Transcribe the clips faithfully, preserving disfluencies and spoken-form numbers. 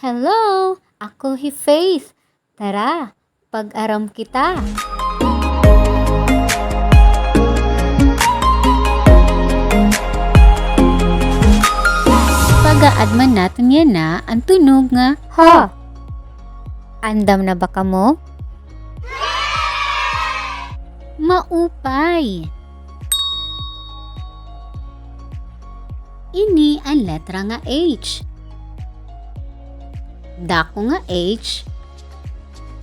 Hello, ako hi Faith. Tara, pag-aram kita. Pag-aadman naton yana an tunog nga ha. Andam na ba kamo? Maupay. Ini an letra nga H. Dako nga H.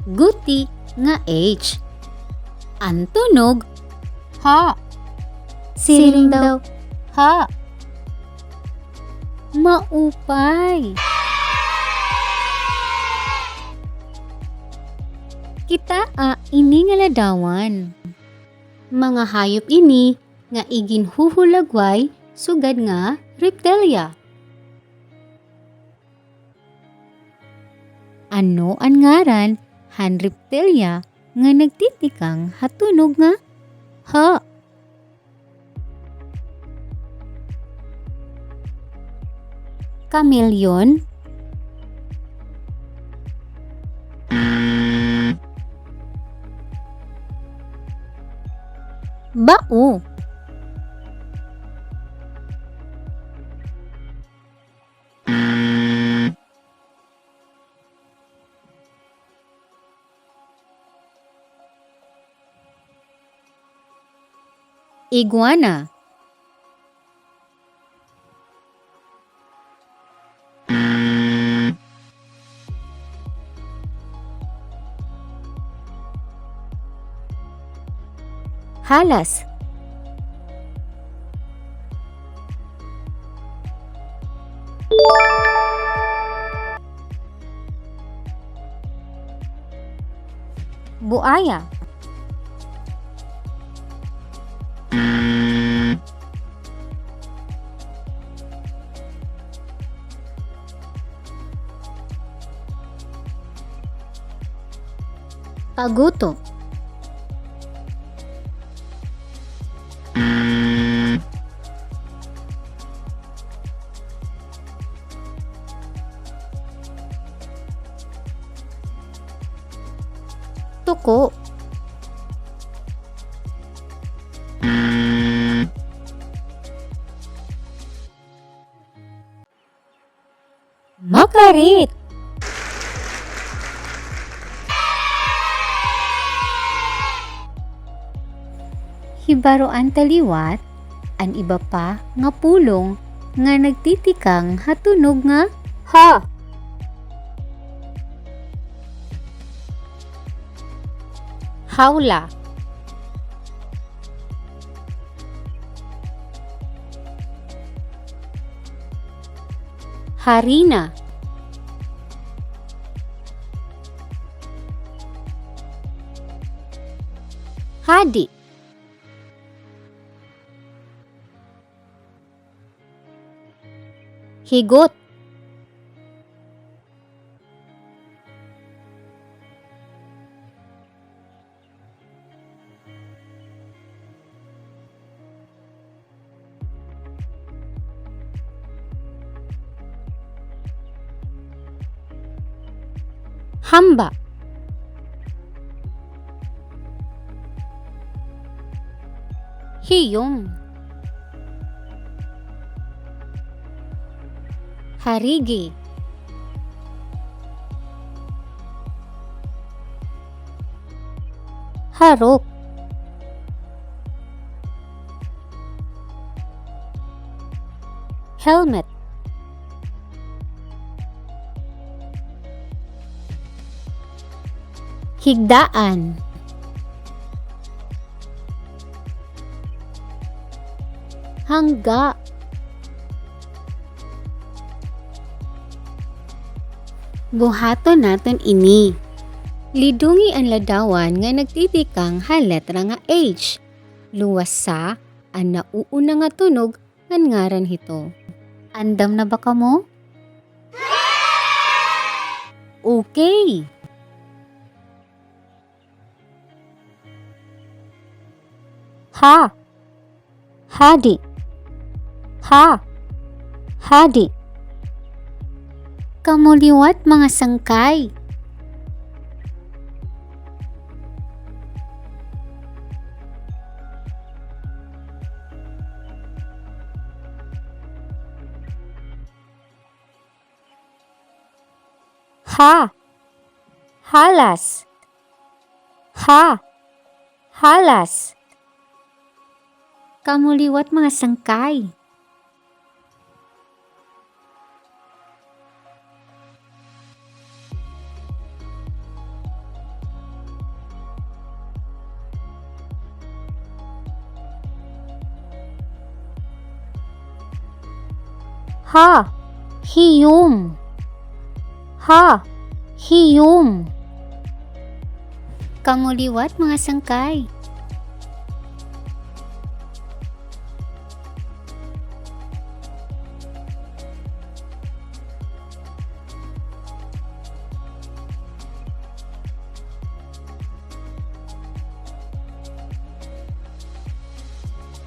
Guti nga H. An tunog, ha. Siring daw, ha. Maupay. Kitaa ini nga ladawan. Mga hayop ini nga iginhuhulagway sugad nga reptilia. Ano an ngaran han reptilia nga nagtitikang ha tunog nga ha? Chameleon. Bao. Iguana. Halas. Buaya. Paguto. Tuko. Makarit! Hibaroan ta liwat an iba pa nga pulong nga nagtitikang ha tunog nga ha. Hawla. Harina. Hadi. Higot. Hamba. Hiyom. Harigi. Harok. Helmet. Higdaan. Hangga. Buhaton naton ini. Lidungi an ladawan nga nagtitikang ha letra nga H. Luwasa an nauuna nga tunog ngan ngaran hito. Andam na ba kamo? Okay. Ha. Hadi. Ha. Hadi. Kamo liwat, mga sangkay. Ha. Halas. Ha. Halas. Kamo liwat, mga sangkay. Ha. Hiyom. Ha. Hiyom. Kamo liwat, mga sangkay.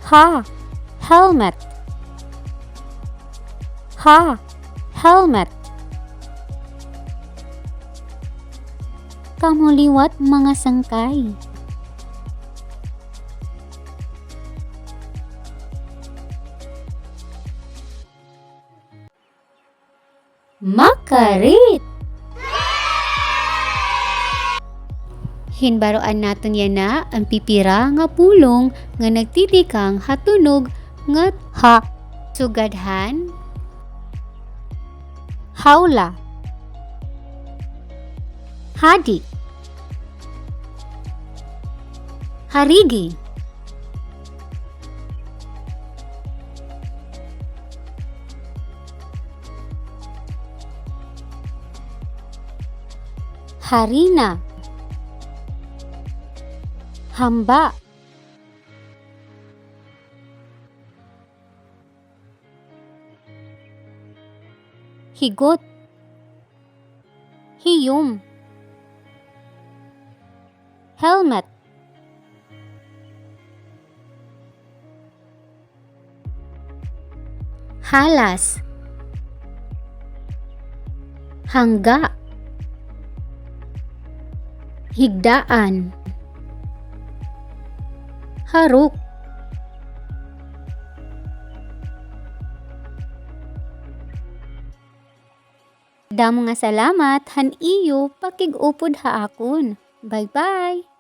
Ha. Helmet. Ha. Helmet. Kamo liwat, mga sangkay. Makarit! Hinbaroan naton yana an pipira nga pulong nga nagtitikang ha tunog nga ha. Sugad han hawla, hadi, harigi, harina, hamba, higot, hiyom, helmet, halas, hangga, higdaan, harok. Damo nga salamat han iyo pakig-upod ha akon. Bye-bye!